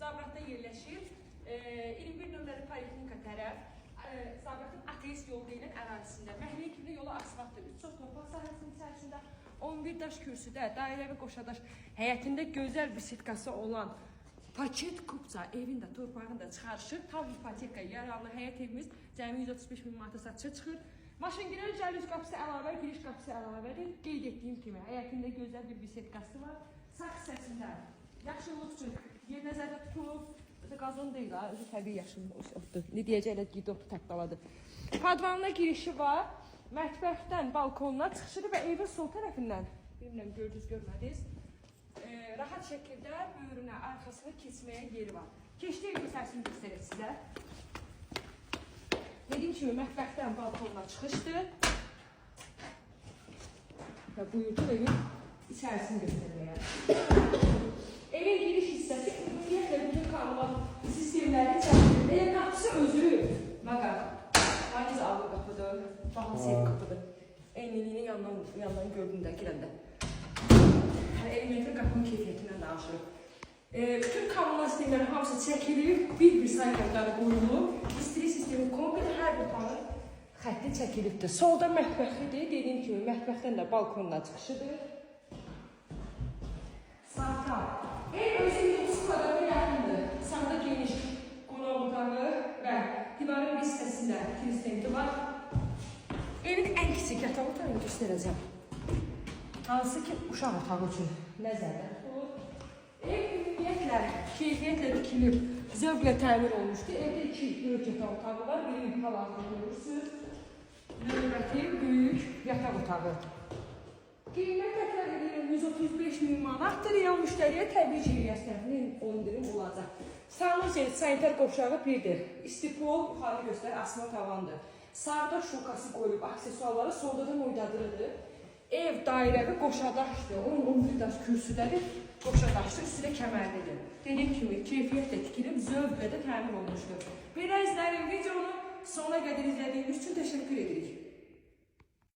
Zabratda yerləşir. 21 nömrəli poliklinika tərəf. Zabratın ateist yolu deyilən ərazisində. Məhəllə kimi yola asfaltdır. 3 sot torpaq sahəsinin içərisində 11 daş kürsüdə dairəvi qoşadaş həyətində gözəl bisitkası olan paket kupça evin də torpağın da çıxarışı tam ipoteka yararlı həyət evimiz cəmi 135 min manata satışa çıxır. Maşın girər, cəlüz qapısı əlavə, giriş qapısı əlavədir. Qeyd etdiyim kimi həyətində gözəl bir bisetkası var. Sağ hissəsində yaşıllıq üçün yer nəzərdə tutulub. Özü qazon deyil ha, özü təbii yaşıl otdur. Ne deyəcəklər, gidi otu təqdaladı. Padvanına girişi var. Mətbəxdən balkonuna çıxışıdır və evin sol tərəfindən, bilmirəm gördünüz, görmədiniz. Rahat şəkildə böyrünə, arxasına keçməyə yeri var. Keçdi evin içərisini göstərək sizə. Dediyim kimi mətbəxdən balkonuna çıxışdır. Və buyurduq evin içərisini göstərməyə. Evin giriş hissəsi ümumiyyətlə bütün kommunal sistemləri çəkilir. Elə qapısı özü, bax, hansı ağır qapıdır, baha sev qapıdır. Enliliyini yandan gördüm də girəndə. Hələ elementli qapının keyfiyyətindən danışırıq. Bütün kommunal sistemlərin hamısı çəkilib, bir-bir sayğacları qoyulub. İstilik sistemi komple hər bir otağın xətti çəkilibdir. Solda mətbəxidir, dediyim kimi mətbəxdən də balkonuna çıxışıdır. Sağda. Ev özü 130 kvadrata yaxındır. Sağda geniş qonaq otağı və divarın bir hissəsində kristenti var. Evin ən kiçik yataq otağını göstərəcəm. Hansı ki uşaq otağı üçün nəzərdə tutulur. Ev ümumiyyətlə keyfiyyətlə tikilib, zövqlə təmir olmuşdu. Evdə iki böyük yataq otağı var. Birini hal-hazırda görürsünüz. Növbəti böyük yataq otağı. Qiymət təkrar edirəm 135 min manatdır. Real müştəriyə təbii ki, İlyas tərəfindən endirim olacaq. Sanuzel sanitar qovşağı birdir. İstipol yuxarı göstər, asma tavandır. Sağda şokası qoyulub, aksesuarları, solda da moydadırıdır. Ev dairəvi qoşadaşdır. 10-11 daş kürsüdədir. Qoşadaşdır, üstü də kəmərlidir. Dediyim kimi keyfiyyətlə tikilib, zövqlə də təmir olunmuşdur. Belə izlərim videonu sona qədər izlədiyiniz üçün təşəkkür edirik.